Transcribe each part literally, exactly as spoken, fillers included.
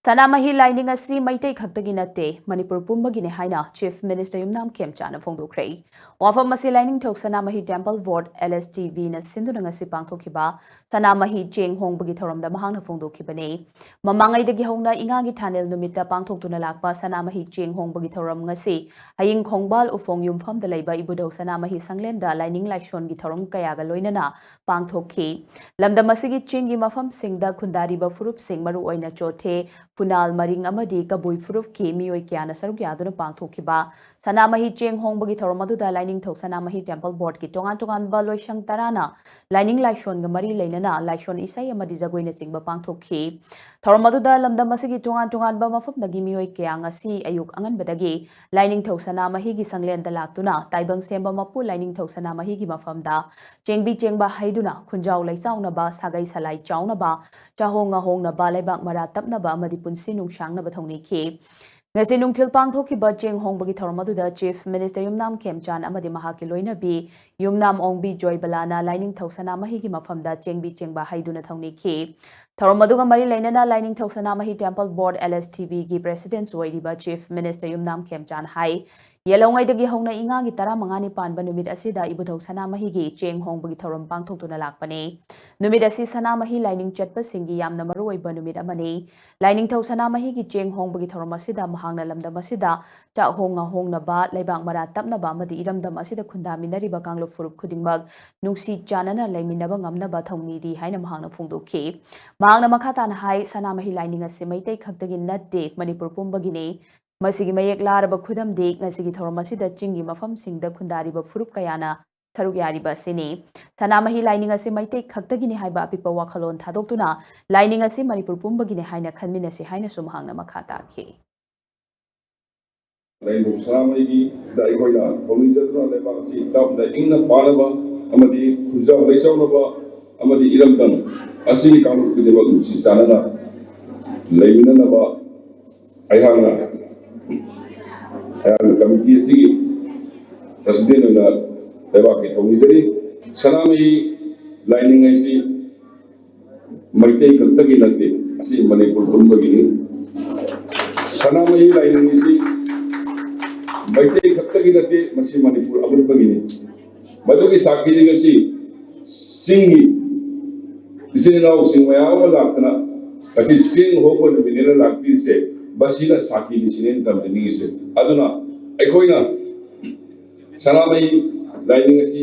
ꯁꯅꯥꯃꯍꯤ ꯂꯥꯏꯅꯤꯡ ꯑꯁꯤ ꯃꯩꯇꯩ ꯈꯛꯇꯒꯤ ꯅꯠꯇꯦ, ꯃꯅꯤꯄꯨꯔ ꯄꯨꯝꯕꯒꯤꯅꯤ ꯍꯥꯏꯅ Chief Minister ꯌꯨꯝꯅꯥꯝ ꯈꯦꯝꯆꯥꯟꯅ ꯐꯣꯡꯗꯣꯛꯈ꯭ꯔꯦ꯫ ꯋꯥꯐꯝ ꯑꯁꯤ ꯂꯥꯏꯅꯤꯡꯊꯧ ꯁꯅꯥꯃꯍꯤ Temple Board, L S T B, ꯅ ꯁꯤꯟꯗꯨꯅ ꯉꯁꯤ ꯄꯥꯡꯊꯣꯛꯈꯤꯕ ꯁꯅꯥꯃꯍꯤ ꯆꯦꯡ ꯍꯣꯡꯕꯒꯤ ꯊꯧꯔꯝꯗ ꯃꯍꯥꯛꯅ ꯐꯣꯡꯗꯣꯛꯈꯤꯕꯅꯤ꯫ ꯃꯃꯥꯡꯉꯩꯗꯒꯤ ꯍꯧꯅ ꯏꯉꯥꯒꯤ ꯊꯥꯅꯤꯜ ꯅꯨꯃꯤꯠꯇ ꯄꯥꯡꯊꯣꯛꯇꯨꯅ ꯂꯥꯛꯄ ꯁꯅꯥꯃꯍꯤ ꯆꯦꯡ ꯍꯣꯡꯕꯒꯤ ꯊꯧꯔꯝ ꯉꯁꯤ ꯍꯌꯤꯡ ꯈꯣꯡꯕꯥꯜ ꯎꯐꯣꯡ ꯌꯨꯝꯐꯝꯗ ꯂꯩꯕ ꯏꯕꯨꯙꯧ ꯁꯅꯥꯃꯍꯤ ꯁꯪꯂꯦꯟꯗ ꯂꯥꯏꯅꯤꯡ ꯂꯥꯏꯁꯣꯟꯒꯤ ꯊꯧꯔꯝ ꯀꯌꯥꯒ ꯂꯣꯏꯅꯅ ꯄꯥꯡꯊꯣꯛꯈꯤ꯫ ꯂꯝꯗꯝ ꯑꯁꯤꯒꯤ ꯆꯤꯡꯒꯤ ꯃꯐꯝꯁꯤꯡꯗ ꯈꯨꯟꯗꯥꯔꯤꯕ ꯐꯨꯔꯨꯞꯁꯤꯡ, ꯃꯔꯨꯑꯣꯏꯅ ꯆꯣꯊꯦ, ꯐꯨꯅꯥꯜ, ꯃꯔꯤꯡ ꯑꯃꯗꯤ ꯀꯕꯨꯏ ꯐꯨꯔꯨꯞꯀꯤ ꯃꯤꯑꯣꯏ ꯀꯌꯥꯅ ꯁꯔꯨꯛ ꯌꯥꯗꯨꯅ ꯄꯥꯡꯊꯣꯛꯈꯤꯕ ꯁꯅꯥꯃꯍꯤ ꯆꯦꯡ ꯍꯣꯡꯕꯒꯤ ꯊꯧꯔꯝ ꯑꯗꯨꯗ ꯂꯥꯏꯅꯤꯡꯊꯧ ꯁꯅꯥꯃꯍꯤ Temple Board ꯀꯤ ꯇꯣꯉꯥꯟ ꯇꯣꯉꯥꯟꯕ ꯂꯣꯏꯁꯪ ꯇꯔꯥꯅ ꯂꯥꯏꯅꯤꯡ ꯂꯥꯏꯁꯣꯟꯒ ꯃꯔꯤ ꯂꯩꯅꯅ ꯂꯥꯏꯁꯣꯟ ꯏꯁꯩ ꯑꯃꯗꯤ ꯖꯒꯣꯏꯅꯆꯤꯡꯕ ꯄꯥꯡꯊꯣꯛꯈꯤ꯫ ꯊꯧꯔꯝ ꯑꯗꯨꯗ ꯂꯝꯗꯝ ꯑꯁꯤꯒꯤ ꯇꯣꯉꯥꯟ ꯇꯣꯉꯥꯟꯕ ꯃꯐꯝꯗꯒꯤ ꯃꯤꯑꯣꯏ ꯀꯌꯥ ꯉꯁꯤ ꯑꯌꯨꯛ ꯑꯉꯟꯕꯗꯒꯤ ꯂꯥꯏꯅꯤꯡꯊꯧ ꯁꯅꯥꯃꯍꯤꯒꯤ ꯁꯪꯂꯦꯟꯗ ꯂꯥꯛꯇꯨꯅ ꯇꯥꯏꯕꯪ ꯁꯦꯝꯕ ꯃꯄꯨ ꯂꯥꯏꯅꯤꯡꯊꯧ ꯁꯅꯥꯃꯍꯤꯒꯤ ꯃꯐꯝꯗ ꯆꯦꯡꯕꯤ ꯆꯦꯡꯕ ꯍꯩꯗꯨꯅ ꯈꯨꯟꯖꯥꯎ ꯂꯩꯆꯥꯎꯅꯕ, ꯁꯥꯒꯩ ꯁꯂꯥꯏ ꯆꯥꯎꯅꯕ, ꯆꯥꯍꯣꯡ ꯉꯥꯍꯣꯡꯅꯕ, ꯂꯩꯕꯥꯛ ꯃꯔꯥ ꯇꯞꯅꯕ ꯑꯃꯗꯤ ꯄꯨꯟꯁꯤ ꯅꯨꯡꯁꯥꯡꯅꯕ ꯊꯧꯅꯤꯈꯤ꯫ ꯉꯁꯤ ꯅꯨꯡꯊꯤꯜ ꯄꯥꯡꯊꯣꯛꯈꯤꯕ ꯆꯦꯡ ꯍꯣꯡꯕꯒꯤ ꯊꯧꯔꯝ ꯑꯗꯨꯗ Chief Minister ꯌꯨꯝꯅꯥꯝ ꯈꯦꯝꯆꯥꯟ ꯑꯃꯗꯤ ꯃꯍꯥꯛꯀꯤ ꯂꯣꯏꯅꯕꯤ ꯌꯨꯝꯅꯥꯝ ꯑꯣꯡꯕꯤ ꯖꯣꯏꯕꯂꯥꯅ ꯂꯥꯏꯅꯤꯡꯊꯧ ꯁꯅꯥꯃꯍꯤꯒꯤ ꯃꯐꯝꯗ ꯆꯦꯡꯕꯤ ꯆꯦꯡꯕ ꯍꯩꯗꯨꯅ ꯊꯧꯅꯤꯈꯤ꯫ ꯊꯧꯔꯝ ꯑꯗꯨꯒ ꯃꯔꯤ ꯂꯩꯅꯅ ꯂꯥꯏꯅꯤꯡꯊꯧ ꯁꯅꯥꯃꯍꯤ Temple Board, L S T B, ꯒꯤ President ꯁꯨ ꯑꯣꯏꯔꯤꯕ Chief Minister ꯌꯨꯝꯅꯥꯝ ꯈꯦꯝꯆꯥꯟ ꯍꯥꯏ, ꯌꯦꯜꯍꯧꯉꯩꯗꯒꯤ ꯍꯧꯅ ꯏꯉꯥꯒꯤ ꯇꯔꯥꯃꯉꯥꯅꯤ ꯄꯥꯟꯕ ꯅꯨꯃꯤꯠ ꯑꯁꯤꯗ ꯏꯕꯨꯙꯧ ꯁꯅꯥꯃꯍꯤꯒꯤ ꯆꯦꯡ ꯍꯣꯡꯕꯒꯤ ꯊꯧꯔꯝ ꯄꯥꯡꯊꯣꯛꯇꯨꯅ ꯂꯥꯛꯄꯅꯤ꯫ ꯅꯨꯃꯤꯠ ꯑꯁꯤ ꯁꯅꯥꯃꯍꯤ ꯂꯥꯏꯅꯤꯡ ꯆꯠꯄꯁꯤꯡꯒꯤ ꯌꯥꯝꯅ ꯃꯔꯨꯑꯣꯏꯕ ꯅꯨꯃꯤꯠ ꯑꯃꯅꯤ꯫ ꯂꯥꯏꯅꯤꯡꯊꯧ ꯁꯅꯥꯃꯍꯤꯒꯤ ꯆꯦꯡ ꯍꯣꯡꯕꯒꯤ ꯊꯧꯔꯝ ꯑꯁꯤꯗ ꯃꯍꯥꯛꯅ ꯂꯝꯗꯝ ꯑꯁꯤꯗ ꯆꯥꯛ ꯍꯣꯡ ꯉꯥꯍꯣꯡꯅꯕ, ꯂꯩꯕꯥꯛ ꯃꯔꯥ ꯇꯞꯅꯕ ꯑꯃꯗꯤ ꯏꯔꯝꯗꯝ ꯑꯁꯤꯗ ꯈꯨꯟꯗꯥꯃꯤꯟꯅꯔꯤꯕ ꯀꯥꯡꯂꯨꯞ ꯐꯨꯔꯨꯞ ꯈꯨꯗꯤꯡꯃꯛ ꯅꯨꯡꯁꯤ ꯆꯥꯟꯅꯅ ꯂꯩꯃꯤꯟꯅꯕ ꯉꯝꯅꯕ ꯊꯧꯅꯤꯗꯤ ꯍꯥꯏꯅ ꯃꯍꯥꯛꯅ ꯐꯣꯡꯗꯣꯛꯈꯤ꯫ ꯃꯍꯥꯛꯅ ꯃꯈꯥ ꯇꯥꯅ ꯍꯥꯏ, ꯁꯅꯥꯃꯍꯤ ꯂꯥꯏꯅꯤꯡ ꯑꯁꯤ ꯃꯩꯇꯩ ꯈꯛꯇꯒꯤ ꯅꯠꯇꯦ, ꯃꯅꯤꯄꯨꯔ ꯄꯨꯝꯕꯒꯤꯅꯤ꯫ ꯃꯁꯤꯒꯤ ꯃꯌꯦꯛ ꯂꯥꯔꯕ ꯈꯨꯗꯝꯗꯤ ꯉꯁꯤꯒꯤ ꯊꯧꯔꯝ ꯑꯁꯤꯗ ꯆꯤꯡꯒꯤ ꯃꯐꯝꯁꯤꯡꯗ ꯈꯨꯟꯗꯥꯔꯤꯕ ꯐꯨꯔꯨꯞ ꯀꯌꯥꯅ ꯁꯔꯨꯛ ꯌꯥꯔꯤꯕ ꯑꯁꯤꯅꯤ꯫ ꯁꯅꯥꯃꯍꯤ ꯂꯥꯏꯅꯤꯡ ꯑꯁꯤ ꯃꯩꯇꯩ ꯈꯛꯇꯒꯤꯅꯤ ꯍꯥꯏꯕ ꯑꯄꯤꯛꯄ ꯋꯥꯈꯜꯂꯣꯟ ꯊꯥꯗꯣꯛꯇꯨꯅ ꯂꯥꯏꯅꯤꯡ ꯑꯁꯤ ꯃꯅꯤꯄꯨꯔ ꯄꯨꯝꯕꯒꯤꯅꯤ ꯍꯥꯏꯅ ꯈꯟꯃꯤꯟꯅꯁꯤ ꯍꯥꯏꯅꯁꯨ ꯃꯍꯥꯛꯅ ꯃꯈꯥ ꯇꯥꯈꯤ꯫ ꯂꯥꯏꯅꯤꯡꯊꯧ ꯁꯅꯥꯃꯍꯤꯒꯤꯗ ꯑꯩꯈꯣꯏꯅ ꯊꯧꯅꯤꯖꯗꯨꯅ ꯂꯩꯕꯥꯛ ꯑꯁꯤ ꯇꯞꯅ ꯏꯪꯅ ꯄꯥꯅꯕ ꯑꯃꯗꯤ ꯈꯨꯟꯖꯥꯎ ꯂꯩꯆꯥꯎꯅꯕ ꯑꯃꯗꯤ ꯏꯔꯝꯗꯝ ꯑꯁꯤꯒꯤ ꯀꯥꯡꯂꯨꯞ ꯈꯨꯗꯤꯡꯃꯛ ꯅꯨꯡꯁꯤ ꯆꯥꯟꯅꯅ ꯂꯩꯃꯤꯟꯅꯅꯕ ꯑꯩꯍꯥꯛꯅ, ꯑꯩꯍꯥꯛꯅ ꯀꯃꯤꯇꯤ ꯑꯁꯤꯒꯤ President ꯑꯣꯏꯅ ꯂꯩꯕꯥꯛꯀꯤ ꯊꯧꯅꯤꯖꯔꯤ꯫ ꯁꯅꯥꯃꯍꯤ ꯂꯥꯏꯅꯤꯡ ꯍꯥꯏꯁꯤ ꯃꯩꯇꯩ ꯈꯛꯇꯒꯤ ꯅꯠꯇꯦ, ꯑꯁꯤ ꯃꯅꯤꯄꯨꯔ ꯄꯨꯝꯕꯒꯤꯅꯤ꯫ ꯁꯅꯥꯃꯍꯤ ꯂꯥꯏꯅꯤꯡ ꯑꯁꯤ ꯃꯩꯇꯩ ꯈꯛꯇꯒꯤ ꯅꯠꯇꯦ, ꯃꯁꯤ ꯃꯅꯤꯄꯨꯔ ꯑꯄꯨꯟꯕꯒꯤꯅꯤ꯫ ꯃꯗꯨꯒꯤ ꯁꯥꯈꯤꯗꯤ ꯉꯁꯤ ꯆꯤꯡꯒꯤ ꯏꯆꯤꯜ ꯏꯅꯥꯎꯁꯤꯡ ꯃꯌꯥꯝ ꯑꯃ ꯂꯥꯛꯇꯅ ꯉꯁꯤ ꯆꯦꯡ ꯍꯧꯕ ꯅꯨꯃꯤꯠꯅꯦꯅ ꯂꯥꯛꯄꯤꯔꯤꯁꯦ, ꯃꯁꯤꯅ ꯁꯥꯈꯤꯅꯤ ꯁꯤꯅꯦ ꯑꯩꯅ ꯇꯝꯖꯅꯤꯡꯉꯤꯁꯦ꯫ ꯑꯗꯨꯅ ꯑꯩꯈꯣꯏꯅ ꯁꯅꯥꯃꯍꯤ ꯂꯥꯏꯅꯤꯡ ꯑꯁꯤ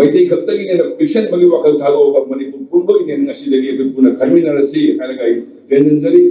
ꯃꯩꯇꯩ ꯈꯛꯇꯒꯤꯅꯦꯅ ꯄꯤꯛꯁꯟꯕꯒꯤ ꯋꯥꯈꯜ ꯊꯥꯗꯣꯛꯑꯒ ꯃꯅꯤꯄꯨꯔ ꯄꯨꯝꯕꯒꯤꯅꯦꯅ ꯉꯁꯤꯗꯒꯤ ꯑꯩꯈꯣꯏ ꯄꯨꯟꯅ ꯈꯟꯃꯤꯟꯅꯔꯁꯤ ꯍꯥꯏꯔꯒ ꯑꯩ ꯇꯦꯟꯖꯟꯖꯔꯤ꯫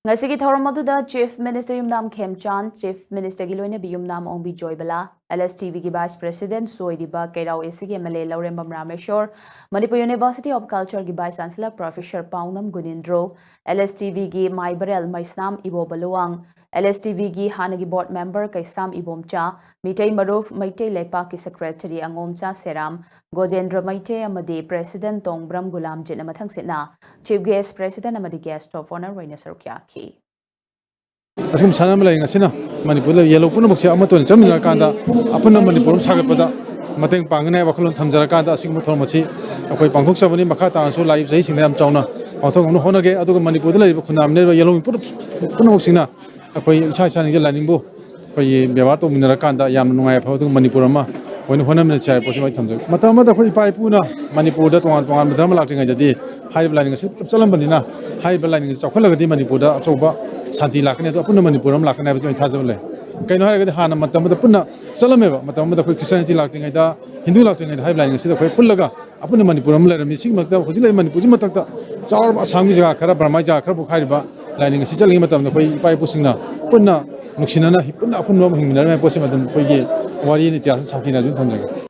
ꯉꯁꯤꯒꯤ ꯊꯧꯔꯝ ꯑꯗꯨꯗ Chief Minister ꯌꯨꯝꯅꯥꯝ ꯈꯦꯝꯆꯥꯟ, Chief Minister ꯒꯤ ꯂꯣꯏꯅꯕꯤ ꯌꯨꯝꯅꯥꯝ ꯑꯣꯡꯕꯤ ꯖꯣꯏꯕꯂꯥ, L S T V ꯒꯤ Vice President ꯑꯣꯏꯔꯤꯕ ꯀꯩꯔꯥꯎ A C ꯒꯤ M L A Laurembam Rameshwor, Manipur University of Culture ꯒꯤ Vice Chancellor Professor ꯄꯥꯎꯅꯝ ꯒꯨꯅꯤꯟꯗ꯭ꯔꯣ, L S T V ꯒꯤ ꯃꯥꯏꯕꯔꯦꯜ ꯃꯩꯁꯅꯥꯝ ꯏꯕꯣꯕ Luwang, L S T V ꯒꯤ ꯍꯥꯟꯅꯒꯤ board member ꯀꯩꯁꯥꯝ ꯏꯕꯣꯝꯆꯥ, ꯃꯤꯇꯩ ꯃꯔꯨꯞ ꯃꯩꯇꯩ ꯂꯩꯄꯥꯛꯀꯤ Secretary ꯑꯉꯣꯝꯆꯥ ꯁꯦꯔꯥꯝ, ꯒꯣꯖꯦꯟꯗ꯭ꯔ ꯃꯩꯇꯩ ꯑꯃꯗꯤ President ꯇꯣꯡꯕ꯭ꯔꯝ ꯒꯨꯂꯥꯝꯖꯤꯠꯅ ꯃꯊꯪꯁꯤꯠꯅ Chief Guest, President ꯑꯃꯗꯤ Guest of Honour ꯑꯣꯏꯅ ꯁꯔꯨꯛ ꯌꯥꯈꯤ꯫ ꯑꯁꯤꯒꯨꯝꯕ ꯁꯥꯟꯅꯕ ꯂꯥꯏꯔꯤꯛ ꯑꯁꯤꯅ ꯃꯅꯤꯄꯨꯔꯗ ꯌꯦꯜꯍꯧ ꯄꯨꯝꯅꯃꯛꯁꯦ ꯑꯃꯠꯇ ꯑꯣꯏꯅ ꯆꯠꯃꯤꯟꯅꯔꯀꯥꯟꯗ ꯑꯄꯨꯟꯕ ꯃꯅꯤꯄꯨꯔ ꯑꯃ ꯁꯥꯒꯠꯄꯗ ꯃꯇꯦꯡ ꯄꯥꯡꯒꯅꯤ ꯍꯥꯏꯕ ꯋꯥꯈꯜꯂꯣꯟ ꯊꯝꯖꯔꯀꯥꯟꯗ ꯑꯁꯤꯒꯨꯝꯕ ꯊꯧꯔꯝ ꯑꯁꯤ ꯑꯩꯈꯣꯏ ꯄꯥꯡꯊꯣꯛꯆꯕꯅꯤ꯫ ꯃꯈꯥ ꯇꯥꯅꯁꯨ ꯂꯥꯛꯏꯕ ꯆꯍꯤꯁꯤꯡꯗ ꯌꯥꯝ ꯆꯥꯎꯅ ꯄꯥꯡꯊꯣꯛꯅꯕ ꯍꯣꯠꯅꯒꯦ꯫ ꯑꯗꯨꯒ ꯃꯅꯤꯄꯨꯔꯗ ꯂꯩꯔꯤꯕ ꯈꯨꯟꯗꯥꯃꯤꯟꯅꯔꯤꯕ ꯌꯦꯜꯍꯧꯃꯤ ꯄꯨꯝꯅꯃꯛꯁꯤꯡꯅ ꯑꯩꯈꯣꯏ ꯏꯁꯥ ꯏꯁꯥꯁꯤꯡꯁꯦ ꯂꯥꯏꯅꯤꯡꯕꯨ ꯑꯩꯈꯣꯏꯒꯤ ꯕꯦꯕꯥꯔ ꯇꯧꯃꯤꯟꯅꯔꯀꯥꯟꯗ ꯌꯥꯝꯅ ꯅꯨꯡꯉꯥꯏ ꯌꯥꯏꯐꯕ ꯑꯗꯨꯒ ꯃꯅꯤꯄꯨꯔ ꯑꯃ ꯑꯣꯏꯅ ꯍꯣꯠꯅꯃꯤꯟꯅꯁꯤ ꯍꯥꯏꯕ ꯄꯣꯠꯁꯤꯃ ꯑꯩ ꯊꯝꯖꯒꯦ꯫ ꯃꯇꯝ ꯑꯃꯗ ꯑꯩꯈꯣꯏ ꯏꯄꯥ ꯏꯄꯨꯅ ꯃꯅꯤꯄꯨꯔꯗ ꯇꯣꯉꯥꯟ ꯇꯣꯉꯥꯟꯕ ꯙꯔꯃ ꯂꯥꯛꯇ꯭ꯔꯤꯉꯩꯗꯗꯤ ꯍꯥꯏꯔꯤꯕ ꯂꯥꯏꯅꯤꯡ ꯑꯁꯤ ꯄꯨꯂꯞ ꯆꯠꯂꯝꯕꯅꯤꯅ ꯍꯥꯏꯔꯤꯕ ꯂꯥꯏꯅꯤꯡ ꯑꯁꯤ ꯆꯥꯎꯈꯠꯂꯒꯗꯤ ꯃꯅꯤꯄꯨꯔꯗ ꯑꯆꯧꯕ ꯁꯥꯟꯇꯤ ꯂꯥꯛꯀꯅꯤ, ꯑꯗꯨ ꯑꯄꯨꯟꯕ ꯃꯅꯤꯄꯨꯔ ꯑꯃ ꯂꯥꯛꯀꯅꯤ ꯍꯥꯏꯕꯁꯤ ꯑꯩ ꯊꯥꯖꯕ ꯂꯩ꯫ ꯀꯩꯅꯣ ꯍꯥꯏꯔꯒꯗꯤ ꯍꯥꯟꯅ ꯃꯇꯝ ꯑꯃꯗ ꯄꯨꯟꯅ ꯆꯠꯂꯝꯃꯦꯕ, ꯃꯇꯝ ꯑꯃꯗ ꯑꯩꯈꯣꯏ Christianity ꯂꯥꯛꯇ꯭ꯔꯤꯉꯩꯗ, ꯍꯤꯟꯗꯨ ꯂꯥꯛꯇ꯭ꯔꯤꯉꯩꯗ ꯍꯥꯏꯔꯤꯕ ꯂꯥꯏꯅꯤꯡ ꯑꯁꯤꯗ ꯑꯩꯈꯣꯏ ꯄꯨꯜꯂꯒ ꯑꯄꯨꯟꯕ ꯃꯅꯤꯄꯨꯔ ꯑꯃ ꯂꯩꯔꯝꯃꯤ꯫ ꯁꯤꯒꯤ ꯃꯊꯛꯇ ꯍꯧꯖꯤꯛ ꯂꯩꯔꯤꯕ ꯃꯅꯤꯄꯨꯔꯁꯤ ꯃꯊꯛꯇ ꯆꯥꯎꯔꯕ ꯑꯁꯥꯝꯒꯤ ꯖꯒꯥ ꯈꯔ, ꯕꯔꯃꯥꯒꯤ ꯖꯒꯥ ꯈꯔ ꯄꯣꯛꯈꯥꯏꯔꯤꯕ ꯂꯥꯏꯅꯤꯡ ꯑꯁꯤ ꯆꯠꯂꯤꯉꯩ ꯃꯇꯝꯗ ꯑꯩꯈꯣꯏ ꯏꯄꯥ ꯏꯄꯨꯁꯤꯡꯅ ꯄꯨꯟꯅ ꯅꯨꯡꯁꯤꯅꯅ ꯄꯨꯟꯅ ꯑꯄꯨꯟꯕ ꯑꯃ ꯍꯤꯡꯃꯤꯟꯅꯔꯝꯃꯤ ꯍꯥꯏꯕ ꯄꯣꯠꯁꯤꯃ ꯑꯗꯨꯝ ꯑꯩꯈꯣꯏꯒꯤ ꯋꯥꯔꯤ ꯏꯇꯤꯍꯥꯁꯇ ꯁꯥꯈꯤꯅ ꯑꯗꯨꯝ ꯊꯝꯖꯒꯦ꯫